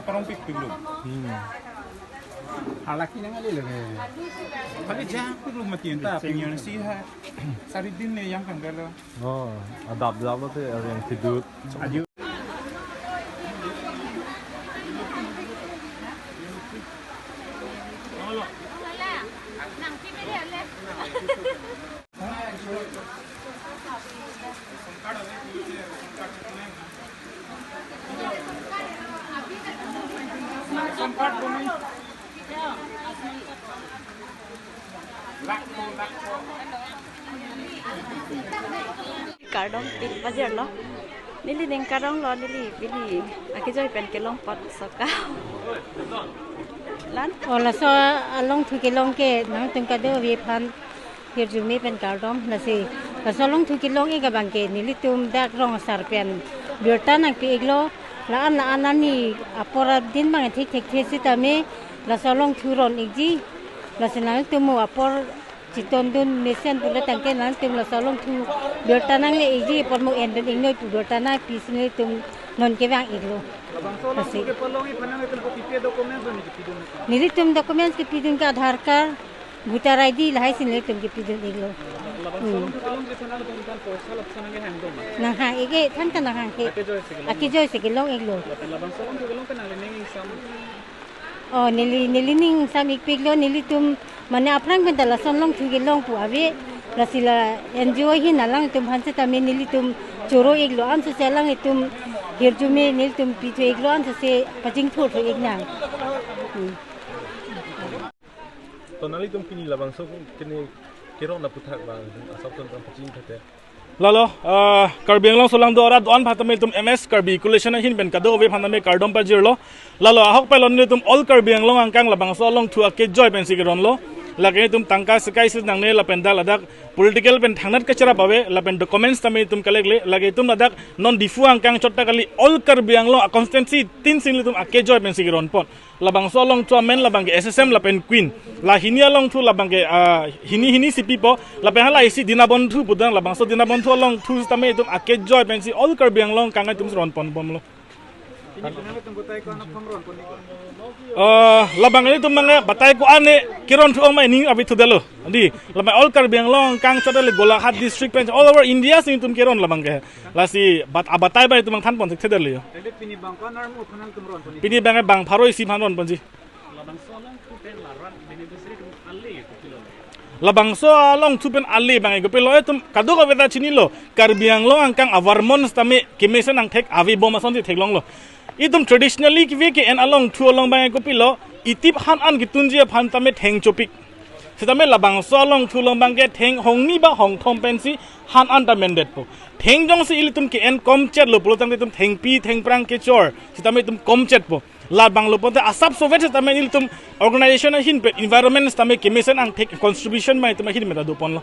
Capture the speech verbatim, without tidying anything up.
Parong pikpik lo. Hmm. Hala ke nangali lo ke. Kali jangpik lo mati anta, pingyan si ha. Sari din ne yang kan galo. Oh, adap adap lo te, yang tidut. Aju. Kardom pil pajirlo. Neli ning kardom lo, neli pini akejoi pen kelong apot soka. Lan. O laso alongthu kelong ke nangtum kadokave aphan hirjume pen kardom, lasi laso alongthu kelong ik abang ke nelitum dak rong asar pen birta nangpi iklo, la-an la-an ani apor adin abang thekthekthe sitame laso alongthu ron ikji, lasi nangtum mo apor chetondun mesen pulo tangte nangtum laso alongthu birta nangle ikji apot mo endun iknoi pu birta nangpi si nelitum non kevang iklo. Labangso alongthu kelong iphan nangtum kopi-pi documents nangkepidun? Nelitum documents kepidun ke Aadhaar card, voter I D lahai si nelitum kepidun iklo. Labangso Hmm. alongthu kelong ke nangtum aphan poisa lapuson nangkehang do ma? Nanghang ik, than ta nanghang ik. Akejoi si kelong. Akejoi si kelong iklo. Lapen labangso alongthu kelong ke nangli ning ingsam? Oh, neli, neli ning ingsam ikpiklo, nelitum mane aphrang pen ta lason alongthu kelong pu ave, lasi la N G O ahin alangtum aphan sitame nelitum choro iklo, ansose alangtum hirjume nelitum pithu iklo, ansose pachingthurthu iknang. Hmm. To nanglitum pini labangso kene keron aputhak abang asap ton paching thate. Lalo, ah, Karbi Anglong solangdo arat do-an aphan tame itum M S Karbi Coalition ahin pen kadokave aphan tame kardom pajirlo. Lalo, ahok pelo nelitum All Karbi Anglong angkang labangso alongthu akejoi pensi keronlo. Lake itum tangka sekai si nangne lapen dak ladak political pen thangnat kacharap ave, lapen documents tame itum kalekle, lake itum ladak non Diphu angkang chot ta kali, All Karbi Anglong a-constituency tin sing nelitum akejoi pensi keron apot. Labangso alongthu amen labang ke S S M lapen Queen. La hini alongthu labang ke, ah, hini hini si pipo. Lapen hala isi Dinabandhu pudang, labangso Dinabandhu alongthu sitame itum akejoi pensi All Karbi Anglong angkang itum ronponbomlo. Pini penang itum batai ko-an aphong ronpon iklo? Ah, labang itum mane batai ko-an keronthu ong ma ning abi thudelo. Di, labang All Karbi Anglong angkang chot ta le Golaghat district pen all over India si itum keron labang ke. Lasi bat abatai abang itum nangthanpon thekthedelo. Jadi pini abang ko-an armu aphan nangtum ronpon ik? Pini abang bang pharo isi aphan ronponji. Labangso alongthu pen la rat beneficiary atum ale kopilo? Labangso alongthu pen ale abang kopilo, itum kadokave ta chinilo, Karbi Anglong angkang a-Vermon sitame kemesen angthek avebom asonsi theklonglo. Itum traditionally keve ke-en alongthu along abang kopilo, itip han an ketunji aphan tame theng chopik. Sitame labangso alongthu along abang ke theng hongni ba hongthom pensi han an ta mendetpo. Theng jongsi ilitum ke-en komchetlo pulo tangte itum thengpi thengphrang kechor, sitame itum komchetpo. Labanglo pulote asap sovet sitame ilitum organization ahin pen environment sitame kemesen angthek contribution abang itum ahin pen ta doponlo.